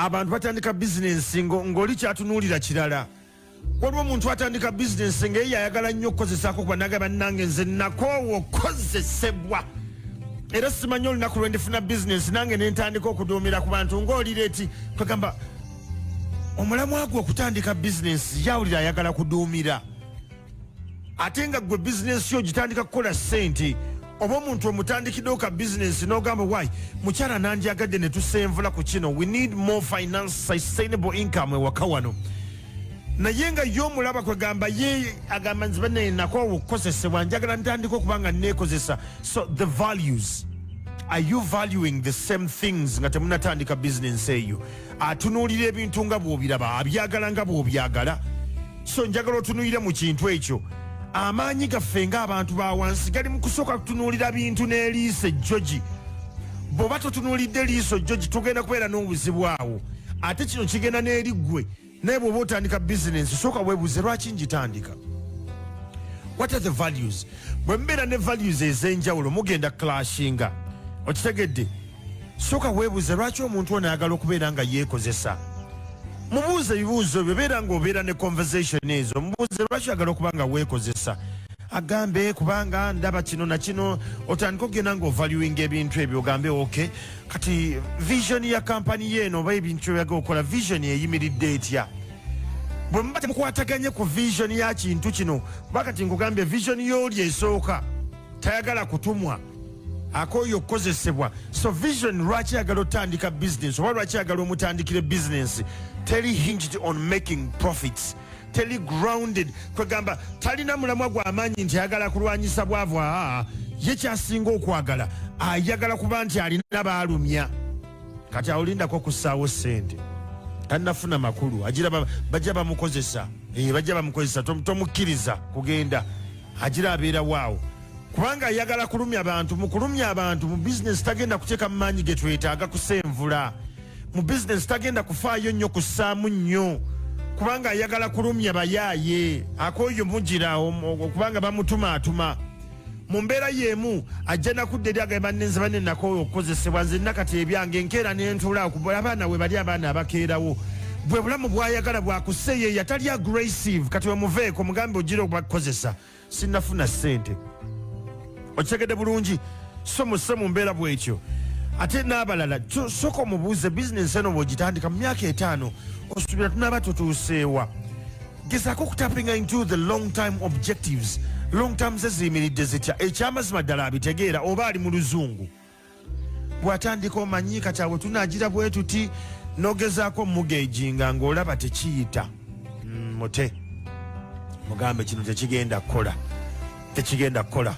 Abantu batandika bizinensi ng'oli kyatunuulira kirala. Waliwo omuntu atandika bizinensi nga ye ayagala nnyo okukozesaako, kuba naga bannange nze nakoowa okukozesebwa, era simanyi olunaku lwe ndifuna bizinensi nange nentandika okuduumira ku bantu. Ng'olira eti kwegamba omulamwa gwe okutandika bizinensi, yawulira ayagala kuduumira, ate nga gwe bizinensi yo gitandika kukola ssente. Oba omuntu omutandikiddewo ka bizinensi n'ogamba, "Why mukyala, nandyagadde ne tusenvula ku kino, we need more finance, sustainable income ewaka wano," naye nga ye omulaba kwegamba ye agamba, "Nze banaye nakoowa okukozesebwa, njagala ntandika okuba nga neekozesa." So the values, are you valuing the same things nga temunatandika bizinensi eyo? Atunuulira ebintu nga bw'obiraba, abyagala nga bw'obyagala? So njagala otunuulire mu kintu ekyo. Amaanyi gaffe ng'abantu ba wansi gali mu kusooka kutunuulira bintu n'eriiso ejjogi. Bw'oba totunuulidde liiso jjogi, tugenda kubeera n'obuzibu awo. Ate kino kigenda n'eriggwe naye bw'oba otandika bizinensi, sooka weebuuze, "Lwaki ngitandika? What are the values?" Bwe mubeera ne values ez'enjawulo, mugenda clashinga. Okitegedde? Sooka weebuuze lwaki omuntu ono ayagala okubeera nga yeekozesa. Mubuuze ebibuuzo ebyo, beera ng'obeera ne conversation ezo. Mubuuze, "Lwaki oyagala okuba nga weekozesa?" Agambe, "Kubanga ndaba kino na kino." Otandika okugenda ng'ovaluinga ebintu ebyo, ogambe, "Ok, kati vision ya kampani yeeno oba ebintu byoyagala okukola, vision eyimiridde etya?" Bwe muba temukwataganye ku vision ya kintu kino, kuba kati nkugambye vision y'oli esooka tayagala kutumwa, akooye okukozesebwa. So vision lwaki ayagala otandika business oba lwaki ayagala omutandikire business teri hinged on making profits, teri grounded. Kwegamba talina mulamwa gw'amaanyi nti ayagala kulwanyisa bwavu. Aa, ye kyasinga okwagala, ayagala kuba nti alina baalumya. Kati awolindako okussaawo ssente, tanafuna makulu, agira bajja bamukozesa. Bajja bamukozesa. Tomukkiriza kugenda, agira abeera waawo kubanga ayagala kulumya bantu. Mu kulumya abantu mu bizinesi, tagenda kuteeka mu maanyi ge twetaaga kusenvula mu bizinesi, tagenda kufaayo nnyo kussaamu nnyo, kubanga ayagala kulumya bayaaye. Akooyo mugira kubanga bamutumaatuma. Mu mbeera y'emu ajja nakudda eri agamba, "Nenze banne nakooyo okukozesebwa, nze nakati ebyange nkeera nentuula abaana we bali, abaana abakeerawo." Bwe bulamu bwayagala bwakuseeyeeya, tali aggressive. Kati wemuveeko, mugambe, "Ogira okubakozesa, sinnafuna ssente." Okitegedde bulungi? So musse mu mbeera bwetyo. Ate n'abalala, sooka omubuuze, "Bizinensi eno bw'ogitandika, mu myaka 5 osuubira tunaaba tutuuseewa?" Gezaako okutapinga into the long time objectives. Long term ze ziyimiridde zitya? Ekyamazima ddala abitegeera oba ali mu luzungu? Bw'atandika, "Omanyi kati awe tunaagira bwe tuti," n'ogezaako omugeejinga ng'olaba tekiyita. Mute mugambe, "Kino tekigenda kukola, tekigenda kukola."